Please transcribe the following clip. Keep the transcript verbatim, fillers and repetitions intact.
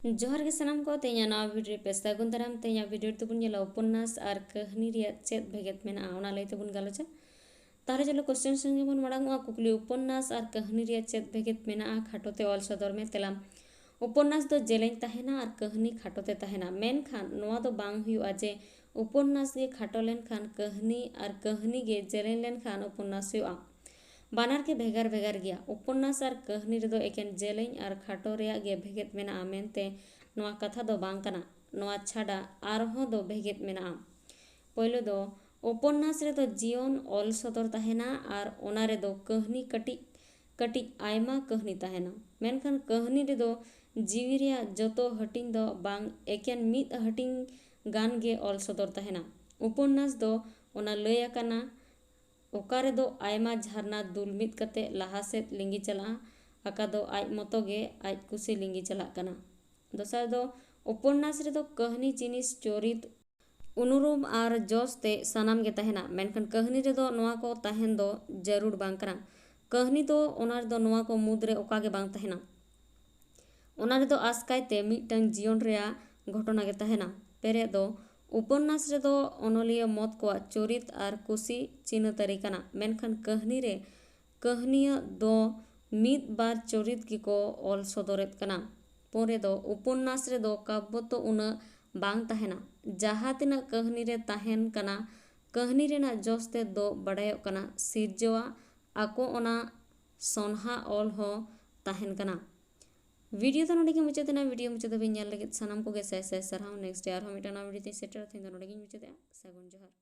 ᱡᱚᱦᱟᱨ ᱜᱮ ᱥᱟᱱᱟᱢ ᱠᱚ, ᱛᱮᱦᱮᱧᱟᱜ ᱱᱟᱣᱟ ᱵᱷᱤᱰᱤᱭᱳ ᱨᱮ ᱯᱮ ᱥᱟᱹᱜᱩᱱ ᱫᱟᱨᱟᱢ᱾ ᱛᱮᱦᱮᱧᱟᱜ ᱵᱷᱤᱰᱤᱭᱳ ᱨᱮᱫᱚ ᱵᱚᱱ ᱧᱮᱞᱟ ᱩᱯᱚᱱᱱᱟᱥ ᱟᱨ ᱠᱟᱹᱦᱱᱤ ᱨᱮᱭᱟᱜ ᱪᱮᱫ ᱵᱷᱮᱜᱮᱫ ᱢᱮᱱᱟᱜᱼᱟ, ᱚᱱᱟ ᱞᱟᱹᱭ ᱛᱮᱵᱚᱱ ᱜᱟᱞᱚᱪᱟ᱾ ᱛᱟᱦᱞᱮ ᱪᱚᱞᱚ ᱠᱚᱥᱪᱮᱱ ᱥᱮᱱ ᱜᱮᱵᱚᱱ ᱢᱟᱲᱟᱝᱚᱜᱼᱟ᱾ ᱠᱩᱠᱞᱤ, ᱩᱯᱚᱱᱱᱟᱥ ᱟᱨ ᱠᱟᱹᱦᱱᱤ ᱨᱮᱭᱟᱜ ᱪᱮᱫ ᱵᱷᱮᱜᱮᱫ ᱢᱮᱱᱟᱜᱼᱟ, ᱠᱷᱟᱴᱚ ᱛᱮ ᱚᱞ ᱥᱚᱫᱚᱨ ᱢᱮ᱾ ᱛᱮᱞᱟ, ᱩᱯᱚᱱᱱᱟᱥ ᱫᱚ ᱡᱮᱞᱮᱧ ᱛᱟᱦᱮᱱᱟ ᱟᱨ ᱠᱟᱹᱦᱱᱤ ᱠᱷᱟᱴᱚ ᱛᱮ ᱛᱟᱦᱮᱱᱟ᱾ ᱢᱮᱱᱠᱷᱟᱱ ᱱᱚᱣᱟ ᱫᱚ ᱵᱟᱝ ᱦᱩᱭᱩᱜᱼᱟ ᱡᱮ ᱩᱯᱚᱱᱱᱟᱥ ᱜᱮ ᱠᱷᱟᱴᱚ ᱞᱮᱱᱠᱷᱟᱱ ᱠᱟᱹᱦᱱᱤ ᱟᱨ ᱠᱟᱹᱦᱱᱤ ᱜᱮ ᱡᱮᱞᱮᱧ ᱞᱮᱱᱠᱷᱟᱱ ᱩᱯᱚᱱᱱᱟᱥ ᱦᱩᱭᱩᱜᱼᱟ᱾ ᱵᱟᱱᱟᱨ ᱜᱮ ᱵᱷᱮᱜᱟᱨ ᱵᱷᱮᱜᱟᱨ ᱜᱮᱭᱟ᱾ ᱩᱯᱚᱱᱱᱟᱥ ᱟᱨ ᱠᱟᱹᱦᱱᱤ ᱨᱮᱫᱚ ᱮᱠᱮᱱ ᱡᱮᱞᱮᱧ ᱟᱨ ᱠᱷᱟᱴᱚ ᱨᱮᱭᱟᱜ ᱜᱮ ᱵᱷᱮᱜᱮᱫ ᱢᱮᱱᱟᱜᱼᱟ ᱢᱮᱱᱛᱮ ᱱᱚᱣᱟ ᱠᱟᱛᱷᱟ ᱫᱚ ᱵᱟᱝ ᱠᱟᱱᱟ᱾ ᱱᱚᱣᱟ ᱪᱷᱟᱰᱟ ᱟᱨᱦᱚᱸ ᱫᱚ ᱵᱷᱮᱜᱮᱫ ᱢᱮᱱᱟᱜᱼᱟ᱾ ᱯᱳᱭᱞᱳ ᱫᱚ, ᱩᱯᱚᱱᱱᱟᱥ ᱨᱮᱫᱚ ᱡᱤᱭᱚᱱ ᱚᱞ ᱥᱚᱫᱚᱨ ᱛᱟᱦᱮᱱᱟ ᱟᱨ ᱚᱱᱟ ᱨᱮᱫᱚ ᱠᱟᱹᱦᱱᱤ ᱠᱟᱹᱴᱤᱡ ᱠᱟᱹᱴᱤᱡ ᱟᱭᱢᱟ ᱠᱟᱹᱦᱱᱤ ᱛᱟᱦᱮᱱᱟ᱾ ᱢᱮᱱᱠᱷᱟᱱ ᱠᱟᱹᱦᱱᱤ ᱨᱮᱫᱚ ᱡᱤᱣᱤ ᱨᱮᱭᱟᱜ ᱡᱚᱛᱚ ᱦᱟᱹᱴᱤᱧ ᱫᱚ ᱵᱟᱝ, ᱮᱠᱮᱱ ᱢᱤᱫ ᱦᱟᱹᱴᱤᱧ ᱜᱟᱱ ᱜᱮ ᱚᱞ ᱥᱚᱫᱚᱨ ᱛᱟᱦᱮᱱᱟ᱾ ᱩᱯᱚᱱᱱᱟᱥ ᱫᱚ ᱚᱱᱟ ᱞᱟᱹᱭ ᱟᱠᱟᱱᱟ, ᱚᱠᱟ ᱨᱮᱫᱚ ᱟᱭᱢᱟ ᱡᱷᱟᱨᱱᱟ ᱫᱩᱞ ᱢᱤᱫ ᱠᱟᱛᱮ ᱞᱟᱦᱟ ᱥᱮᱫ ᱞᱤᱸᱜᱤ ᱪᱟᱞᱟᱜᱼᱟ, ᱟᱠᱟ ᱫᱚ ᱟᱡ ᱢᱚᱛᱚ ᱜᱮ ᱟᱡ ᱠᱩᱥᱤ ᱞᱤᱸᱜᱤ ᱪᱟᱞᱟᱜ ᱠᱟᱱᱟ᱾ ᱫᱚᱥᱟᱨ ᱫᱚ, ᱩᱯᱚᱱᱱᱟᱥ ᱨᱮᱫᱚ ᱠᱟᱹᱦᱱᱤ ᱡᱤᱱᱤᱥ ᱪᱚᱨᱤᱛ ᱩᱱᱩᱨᱩᱢ ᱟᱨ ᱡᱚᱥ ᱛᱮ ᱥᱟᱱᱟᱢ ᱜᱮ ᱛᱟᱦᱮᱱᱟ, ᱢᱮᱱᱠᱷᱟᱱ ᱠᱟᱹᱦᱱᱤ ᱨᱮᱫᱚ ᱱᱚᱣᱟ ᱠᱚ ᱛᱟᱦᱮᱱ ᱫᱚ ᱡᱟᱹᱨᱩᱲ ᱵᱟᱝ ᱠᱟᱱᱟ᱾ ᱠᱟᱹᱦᱱᱤ ᱫᱚ ᱚᱱᱟ ᱨᱮᱫᱚ ᱱᱚᱣᱟ ᱠᱚ ᱢᱩᱫᱽᱨᱮ ᱚᱠᱟ ᱜᱮ ᱵᱟᱝ ᱛᱟᱦᱮᱱᱟ᱾ ᱚᱱᱟ ᱨᱮᱫᱚ ᱟᱥᱠᱟᱭ ᱛᱮ ᱢᱤᱫᱴᱟᱝ ᱡᱤᱭᱚᱱ ᱨᱮᱭᱟᱜ ᱜᱷᱚᱴᱚᱱᱟ ᱜᱮ ᱛᱟᱦᱮᱱᱟ᱾ ᱯᱮᱨᱮᱡ ᱫᱚ, ᱩᱯᱚᱱᱱᱟᱥ ᱨᱮᱫᱚ ᱚᱱᱚᱞᱤᱭᱟᱹ ᱢᱚᱛ ᱠᱚᱣᱟᱜ ᱪᱚᱨᱤᱛ ᱟᱨ ᱠᱩᱥᱤ ᱪᱤᱱᱦᱟᱹ ᱛᱟᱹᱨᱤ ᱠᱟᱱᱟ, ᱢᱮᱱᱠᱷᱟᱱ ᱠᱟᱹᱦᱱᱤ ᱨᱮ ᱠᱟᱹᱦᱱᱤᱭᱟᱹ ᱫᱚ ᱢᱤᱫ ᱵᱟᱨ ᱪᱚᱨᱤᱛ ᱜᱮᱠᱚ ᱚᱞ ᱥᱚᱫᱚᱨᱮᱫ ᱠᱟᱱᱟ᱾ ᱯᱚᱨᱮ ᱫᱚ, ᱩᱯᱚᱱᱱᱟᱥ ᱨᱮᱫᱚ ᱠᱟᱵᱽᱵᱚ ᱛᱚ ᱩᱱᱟᱹᱜ ᱵᱟᱝ ᱛᱟᱦᱮᱱᱟ᱾ ᱡᱟᱦᱟᱸ ᱛᱤᱱᱟᱹᱜ ᱠᱟᱹᱦᱱᱤ ᱨᱮ ᱛᱟᱦᱮᱱ ᱠᱟᱱᱟ, ᱠᱟᱹᱦᱱᱤ ᱨᱮᱱᱟᱜ ᱡᱚᱥ ᱛᱮᱫ ᱫᱚ ᱵᱟᱰᱟᱭᱚᱜ ᱠᱟᱱᱟ, ᱥᱤᱨᱡᱟᱹᱣᱟ ᱟᱠᱚ ᱚᱱᱟ ᱥᱚᱱᱦᱟ ᱚᱞ ᱦᱚᱸ ᱛᱟᱦᱮᱱ ᱠᱟᱱᱟ᱾ ᱵᱷᱤᱰᱤᱭᱳ ᱫᱚ ᱱᱚᱰᱮ ᱜᱮ ᱢᱩᱪᱟᱹᱫ ᱮᱱᱟ᱾ ᱵᱷᱤᱰᱤᱭᱳ ᱢᱩᱪᱟᱹᱫ ᱫᱷᱟᱹᱵᱤᱡ ᱧᱮᱞ ᱞᱟᱹᱜᱤᱫ ᱥᱟᱱᱟᱢ ᱠᱚᱜᱮ ᱥᱟᱭ ᱥᱟᱭ ᱥᱟᱨᱦᱟᱣ᱾ ᱱᱮᱠᱥᱴ ᱰᱮ ᱟᱨᱦᱚᱸ ᱢᱤᱫᱴᱟᱝ ᱱᱟᱣᱟ ᱵᱷᱤᱰᱤᱭᱳ ᱛᱮᱧ ᱥᱮᱴᱮᱨᱟ᱾ ᱛᱮᱦᱮᱧ ᱫᱚ ᱱᱚᱰᱮ ᱜᱮᱧ ᱢᱩᱪᱟᱹᱫᱮᱜᱼᱟ᱾ ᱥᱟᱹᱜᱩᱱ ᱡᱚᱦᱟᱨ᱾